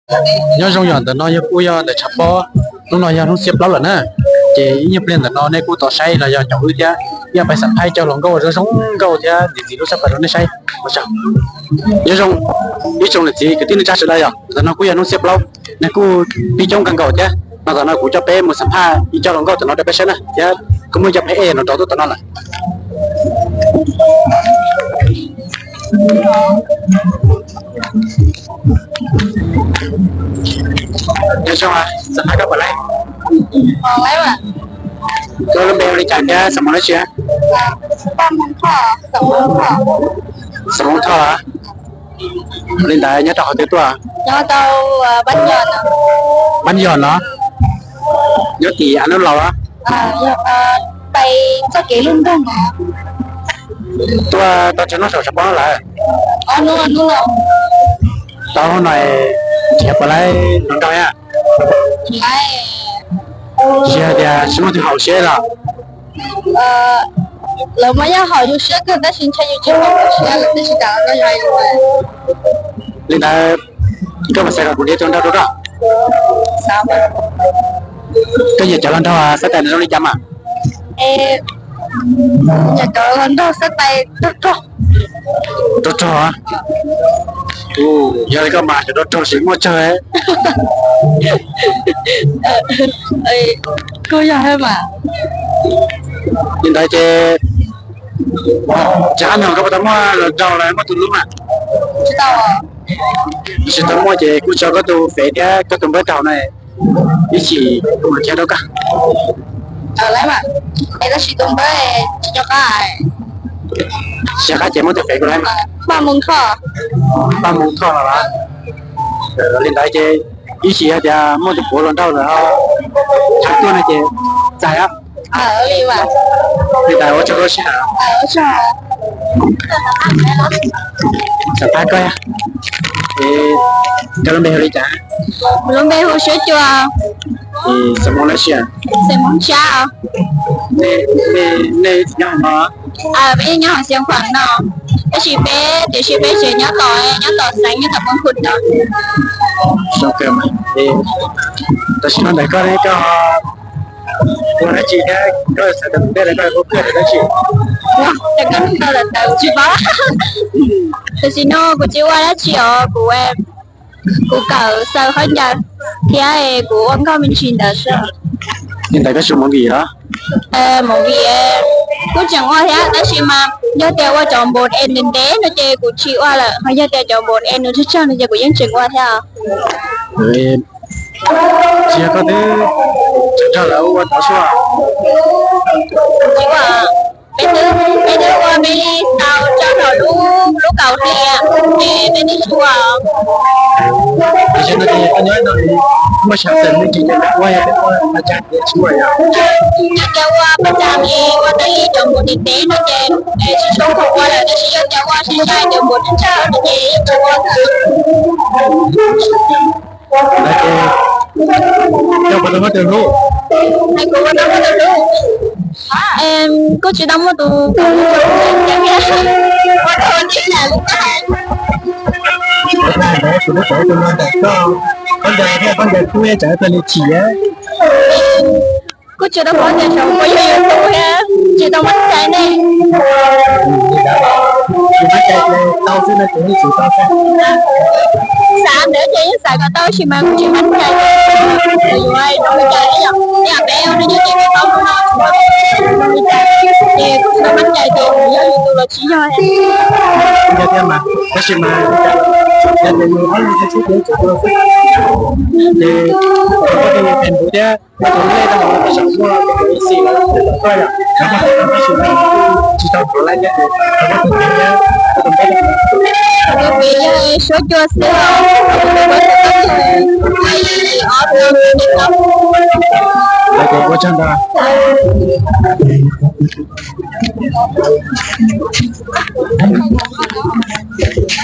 Nyob zoo, yog ntawm no yog kuj yog ntawm tshav pob, hnub no yog hnub xiab plaub lawm na. Ces ib nyuag pliag ntawm no nej kuj tau saib los yog nyob wb thiab, ib yam pais xam phaj cov hluas nkauj zoo zoo nkauj thiab ntxim ntxim lub sab pas rau nej saib. Nyob zoo ib tsoom niam txiv kwv tij neej tsa sawv daws, yog ntawm no kuj yog hnub xiab plaub, neeg kuj pib coob kawg nkaus thiab. No ntawm no kuv coj peb mus xam phaj ib co hluas nkauj tam no rau peb saib na, thiab kuj muaj cov pheej ej no rau tuaj tam no lawm. Nyob zoo, xav hais koj puas laib? Koj lub npe hu li cas thiab xeem Hmoob dab tsi? Xeem Hmoob Thoj. Li ntawd nyob rau qhov twg tuaj? Pab Yos no. Nyob tim av Nub Laus los? Tuaj tau tsawg hnub saum tshav pob lawm? Tau hnub no, tsis yog puas laib hluas nraug thiab? Tsis yog tias tsis muaj tus haum siab los? Lawv mas yeej haum yus siab kawg tab sis ntshai yus tsis haum siab lawm tab sis tam no yog hais lus. Li ntawd koj puas xav kom kuv nrhiav tus hluas nraug rau koj? Koj nyiam cov hluas nraug xab tais zoo li cas mas? Nyiam cov hluas nraug xab tais rog rog. Rog rog? Yog li koj mas cov rog rog sim muaj tsawg. Kuj yog thiab mas. Li ntawd ces, tsam no koj puas tau muaj hluas nraug los muaj tus hlub mas? Tsis tau muaj ces kuj tso koj tus fev thiab koj tus npawb rau hauv no, ib chim kuv mam nrhiav rau koj. Tab sis tus npawb tsis nco qab. Tsis nco qab ces muab tus fev kuv lawm. Paj Moo Thoj. Paj Moo Thoj no los? Li ntawd ces ib chim yog tias muaj tus puav hluas nraug lawm, thaum tuaj no ces txais. Li ntawd ua tsaug koj sij hawm. Xam phaj koj, koj lub npe hu li cas? Lub npe hu Suab Cua. Xeem Hmoob dab tsi? Xeem Hmoob Tsab. Nej nyob hauv no? Peb nyob hauv Xeev Khuam no, tab sis peb tiam sis peb tsev nyob tom, nyob tom Xeev, nyob tom Poob Khu no. Tam sim no ntawm koj ne, koj ua dab tsi thiab koj xav tau tus dab tsi? Tsis paub. Tam sim no kuv tsis ua dab tsi os, kuv, kuv kawm xaws khaub ncaws thiab kuv ua nkauj me ntsis ntawd xwb. Li ntawd koj tsis ua movie los? Movie kuj tseem ua thiab tab sis mas yog tias ua cov npau es ntev ntev no ces kuv tsis ua lawm, ho yog tias cov npau es nws tsawg tsawg no ces kuv yeej tseem ua thiab. Tsis yog koj twb tseem nrog lawv ua tau suab? Tsis ua, peb twb, peb twb ua peb tau tso rau lub, lub kaum hli, ces peb twb tsis ua. Tam sim no ces koj nyob no muaj sab xeem me ntsis ces lawv ua, yog tias ua pas tsag ces tsis ua yom? Yog tias ua pas tsag ces ua tej cov npau ntev ntev no ces tsis tshua khoom ua lawm, tab sis yog tias ua sai sai cov npau tsawg tsawg no ces yeej tseem ua. Koj puas tau muaj tus hlub? Kuv puas tau muaj tus hlub? Kuj tsis tau muaj tus, ua rau tib yam li koj hais. Tus hlub tau tus no ntawm koj, koj ncaws thiab koj ncaws kub tsam koj li chim. Kuj tsis tau paub tias xyov puas yog yus tus thiab, tsis tau mab cai ne. Tsis mab cai ces tau xwb no ces yeej tsis tau xwb. Xav ntawd ces yeej xav kom tau tab sis mas kuj tsis mab cai, yuav zoo li cas li yom. Yam peb ua neej nyob ces peb paub hnub no tsis paub li cas, ces kuj tsis tau mab cai tias yog yus tus los tsis yog. Yog thiab mas, tab sis mas yog tias yus ob leeg xwb ces tsis tau xwb. Ces koj tus Facebook thiab koj tus lej rau hauv no, tej zaum muaj tus ib xis los yog tus tom koj yom, koj tus ib xis tsis tau thov lawm thiab, koj tus fev thiab koj tus npawb. Kuv tus fev yog Suab Cua xwb os. Lawv tias ua tsaug ntau.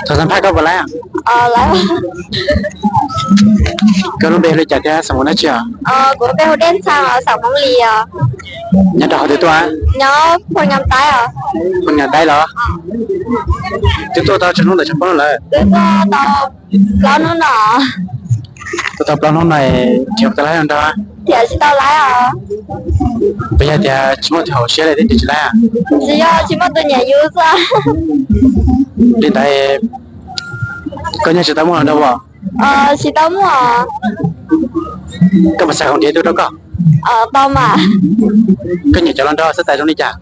Thov xam phaj koj puas laib? Koj lub npe hu li cas thiab xeem Hmoob dab tsi os? Kuv lub npe hu Dej Ntxhee os, xeem Hmoob Lis os. Nyob rau qhov twg tuaj? Nyob Phu Nyas Taib os. Phu Nyas Taib los? Twb tuaj tau tsawg hnub ntawm tshav pob no lawm? Twb tuaj tau plaub hnub no. Tuaj tau plaub hnub no, nrhiav puas tau laib zoo nraug? Nrhiav tsis tau laib os. Puas yog tias tsis muaj tus haum siab li thiaj tsis laib? Tsis yog, tsis muaj tus nyiam yus xwb. Li ntawd koj nyob tsis tau muaj hluas nraug os? Tsis tau muaj. Koj puas xav kom nrhiav ib tug rau koj? Tau mas. Koj nyiam cov hluas nraug xab tais zoo li cas?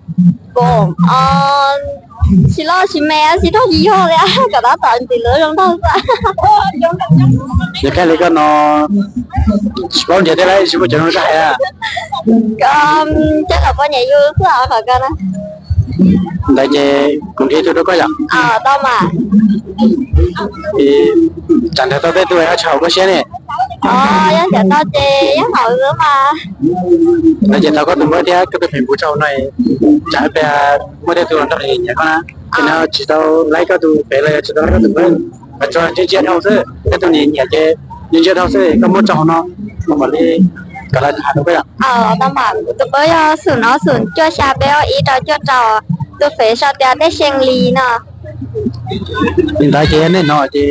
Tsis loj tsis me, tsis nrog tsis yog li, kom tab tom ntxim hlub zoo nraug xwb. Yog koj li koj no, tsis paub nrhiav thiab, tsis muaj cov zoo koj hais. Koj, koj kom poj niam yus xwb os, qhov koj na. Ntawd ces kuv nrhiav ib tug rau koj yom? Tau mas. Tsam nrhiav tau tej tug tsis haum koj siab ne? Yog nrhiav tau ces yeej haum xwb mas. Ntawd ces thov koj tus npawb thiab koj tus Facebook tso hauv no, tsam ib pliag muaj tej tug hluas nraug nyiam koj na, ces nws tsis tau laib koj tus pem los yog tsis tau laib koj tus npawb, mas tsuas ntsia ntsia dhau xwb, tej tug nyiam nyiam ces ntsia ntsia dhau xwb, koj muab tso hauv no, mam li kom lawv tham rau koj yom. Tau mas, kuv tus npawb yog xum no xum cuaj xya peb ob ib rau cuaj rau, tus Facebook sau tias Teb Xees Lis no. Li ntawd ces yog nej hnov ces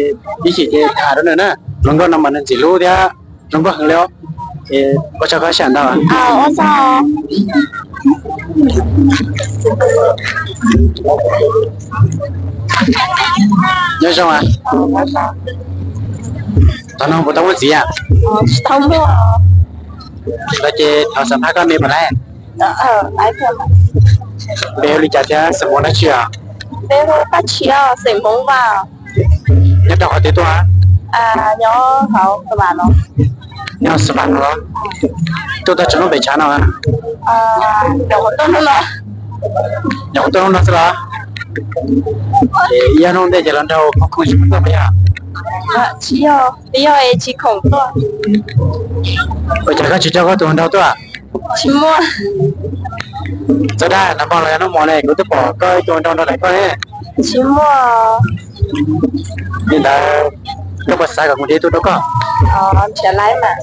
ib chim ces tham rau nws na, hluas nkauj no mas nws ntxim hlub thiab zoo nkauj heev li os. Ua tsaug koj ib sij hawm ntau. Nyob zoo. Thaum no puas tau muaj txiv? Tsis tau muaj. Ntawd ces thov xam phaj koj me puas laib? Npe hu li cas thiab xeem Hmoob dab tsi os? Nyob rau qhov twg tuaj? Nyob Xas Vas no los? Tuaj tau tsaus ntuj pem tshav no? Nyuam qhuav tuaj hnub no xwb los? Ib ob hnub ntej ces los nraug khoom khoom tsis muaj tuaj peb os? Tsis yog, yog tsis khoom tuaj. Ua cas koj tsis coj koj tus hluas nraug tuaj? Tsis muaj. Txhob dag, nag hmo los yog hnub hmo ne kuv twb pom koj ib tug hluas nraug nrog lawv koj ne. Tsis muaj. Li ntawd koj puas xav kom kuv nrhiav ib tug rau koj? Nrhiav lawm mas.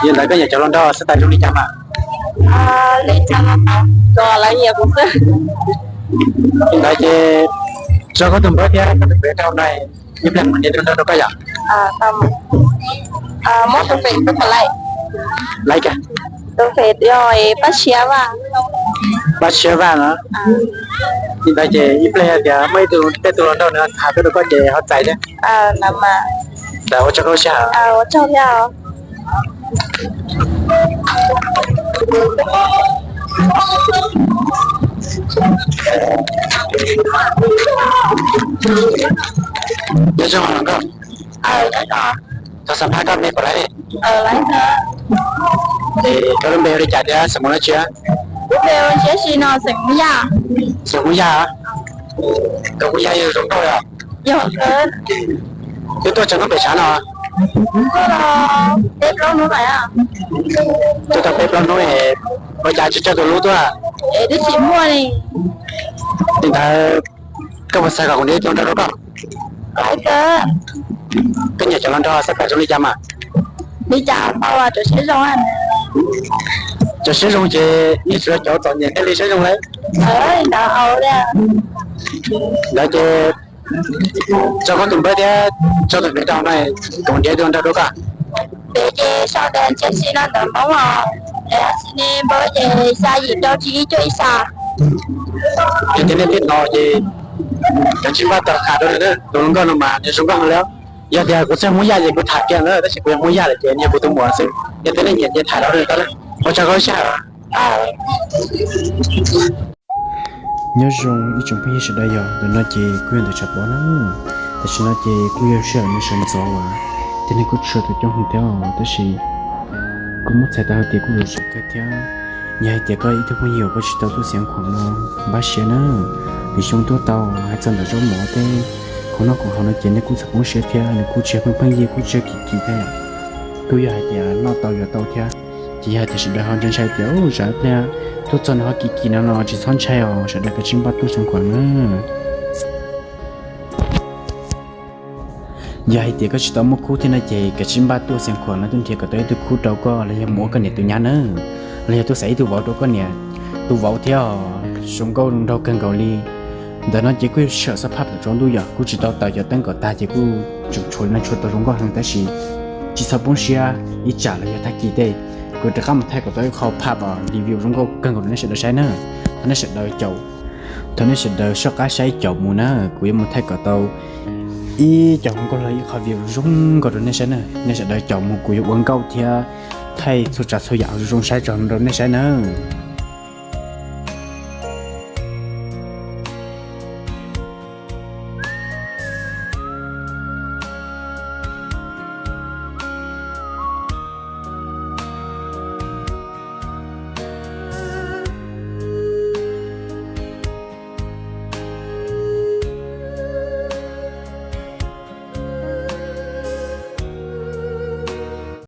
Li ntawd koj nyiam cov hluas nraug xab tais zoo li cas mas? Li cas los tau, tsuas lawv nyiam kuv xwb. Li ntawd ces tso koj tus npawb thiab koj tus Facebook rau no, ib pliag kuv nrhiav tus nraug rau koj yom. Muab tus Facebook rau lawm. Lawv cas? Tus Facebook yog Paj Tshiab Vaj. Paj Tshiab Vaj no. Li ntawd ces ib pliag yog tias muaj ib tug tej tus hluas nraug nws tham tuaj rau koj ces ho txais thiab. Ua tsaug koj sij hawm. Nyob zoo os nkauj. Thov xam phaj koj me puas laib? Koj lub npe hu li cas thiab xeem Hmoob dab tsi? Xeem Hmoob Yaj. Xeem Hmoob Yaj. Koj Hmoob Yaj yog zoo nkauj os. Twb tuaj tsaus ntuj pem tshav no? Tuaj tau peb plaub hnub, ua cas tsis coj tus hlub tuaj? Li ntawd koj puas xav kom kuv nrhiav ib tug hluas nraug rau koj? Koj nyiam cov hluas nraug xab tais zoo li cas mas? Li cas tau, cov siab zoo. Cov siab zoo ces yeej tsis yog cov txom nyem thiaj li siab zoo lawm. Ntawd ces tso koj tus npawb thiab tso tus Facebook rau no, kuv nrhiav tus hluas nraug rau koj. Npe ces sau tias Ntxhiab Xis no ntawv Hmoob os, es Xis Nis npawb ces xya yim rau tsib ib cuaj ib xya. Yog tias nej twb hnov ces kav tsij npaj tau tham rau nws, tus hluas nkauj no mas nws zoo nkauj heev li. Yog tias kuv txawj Hmoob Yaj ces kuv tham kiag na, tab sis kuv yog Hmoob Yaj lawm ces nws yog kuv tus muam xwb. Yog tias nej nyiam ces tham rau nws tau na. Ua tsaug koj sij hawm. Nyob zoo ib tsoom phooj ywg sawv daws, yog ntawm no ces kuj yog ntawm Tshav Pov na. Tam sim no ces kuj yog sij hawm nws sawv ntxov uas ces nws kuj tshua tus coob heev thiab os, tab sis kuj muab txhais tau hais tias kuj yuav zoo kawg thiab. Yog hais tias koj ib tug phooj ywg uas koj tsis tau tuaj Xeev Khuam no, npaj siab na, vim xyoo tuaj tau hais txog ntawm zaub mov tej khoom noj khoom haus no ces nej kuj txhob poob siab thiab, nws kuj tsis yog pheej pheej yig, kuj tsis yog kim kim thiab, kuj yog hais tias noj tau yuav tau thiab. Ces yog hais tias sawv daws ho ntshai ntshai tias zam pliag tuaj txog nws ho kim kim no los tsis txhob ntshai os, sawv daws kav tsij npaj tuaj Xeev Khuam na. Yog hais tias koj tsis tau muaj khub thiab no ces kav tsij npaj tuaj Xeev Khuam no tuaj nrhiav kom tau ib tug khub rau koj, los yog mus ua koj niam tus nyab na, los yog tuaj xaiv ib tug vauv rau koj niam, tus vauv thiab zoo nkauj nraug kawg nkaus li. Ntawm no ces kuj yog sij hawm xab phaj thaum tsaus ntuj yom, kuj tsis tau taws cov teeb kom tag ces kuj tseem tshuav neeg tshuav tau zoo nkauj heev tab sis Tsis txhob poob siab, ib tsam los yog tag kis tej kuv rov qab mus thaij kom tau ib qho phaj uas review zoo nkauj kawg nkaus rau nej sawv daws saib na. Thov nej sawv daws caum, thov nej sawv daws soj qab saib caum mus na, kuv yuav mus thaij kom tau ib co hluas nkauj los ib qho view zoo nkauj rau nej saib na. Nej sawv daws caum mus kuv yuav ua nkauj thiab thaij txhua tsav txhua yam zoo zoo saib tso rau nej saib nawb.